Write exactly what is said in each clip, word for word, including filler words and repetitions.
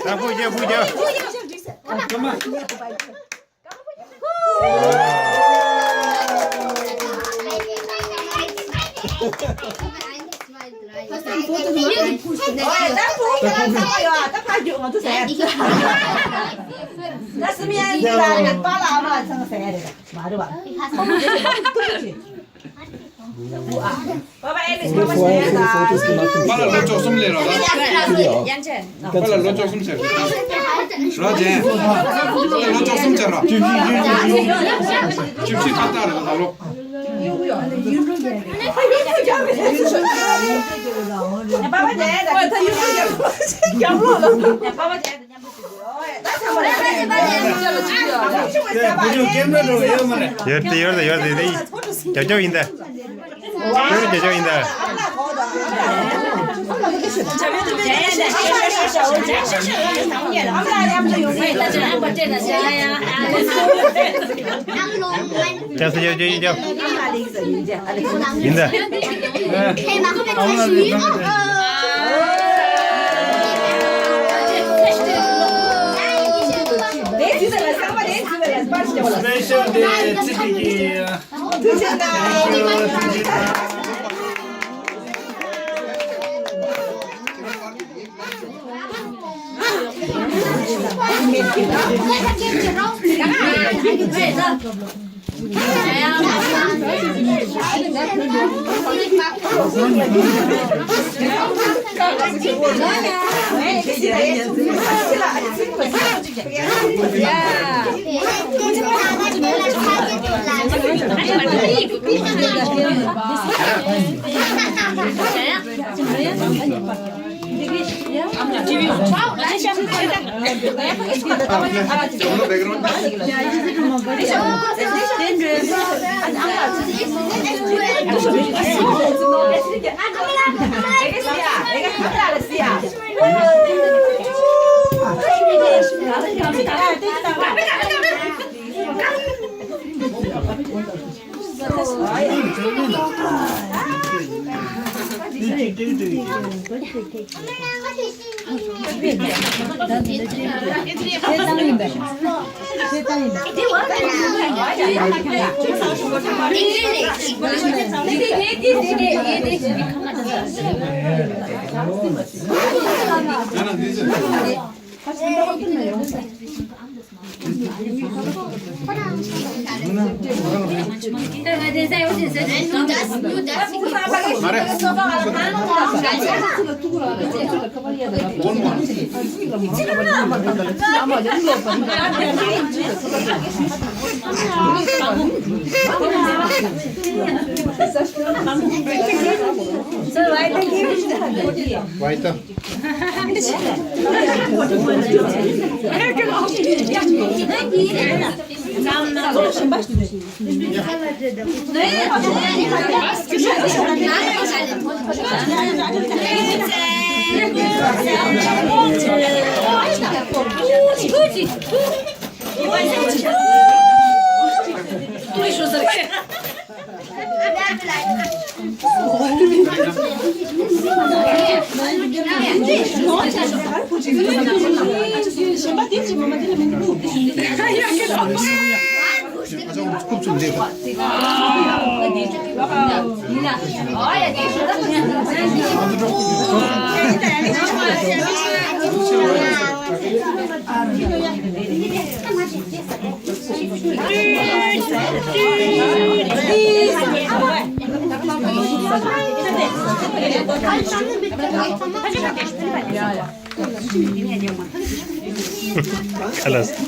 ཨ། ཕུག་རྒྱག་ཕུག་རྒྱག་པ་ལ་ལོ་བཅུ་གསུམ་ལས་རོགས། པ་ལ་ལོ་བཅུ་གསུམ་ཆགས་རོགས། ཇན། ལོ་བཅུ་གསུམ་ཆགས་རོགས། བཅུ་བཞི་ཁ་བཏགས་རེད་ད་ལོ། ཡོད་དེ་ཡོད་དེ་ཡོད་དེ་དེ་རྒྱབ་སྐྱོར་ཡིན་ད། ཁྱོད་རྒྱབ་སྐྱོར་ཡིན་ད། རྒྱབ་སྐྱོར་ཡིན་ད། ཡིན་ད། Special day, ཚེ་རིང་གི། ཁ་ལགས།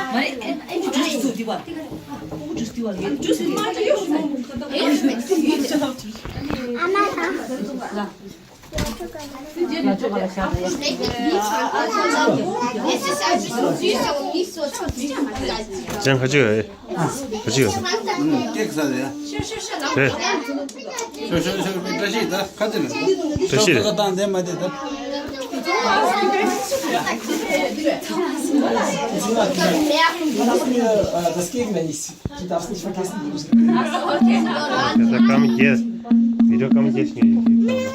མ་རེད། ཨེ་ཨེ་ཇུས་སུ་དེ་བ། ཇུས་དེ་བ་ལ། ཇུས་མ་ཇུས། ཅན་ཁ་ཅིག་ཨེ། ཁ་ཅིག་ཨེ། ཀེག་ཟ་ལེ། རེད། ཤོ་ཤོ་ཤོ་བཀྲ་ཤིས་ད་ཁ་ཅིག་ལ། བཀྲ་ཤིས་རེད། ཁ་བཏང་དེ་མ་དེ་ད། Das Gegenmännchen, die darfst nicht vergessen. Das ist Kamikes. Video Kamikes nicht.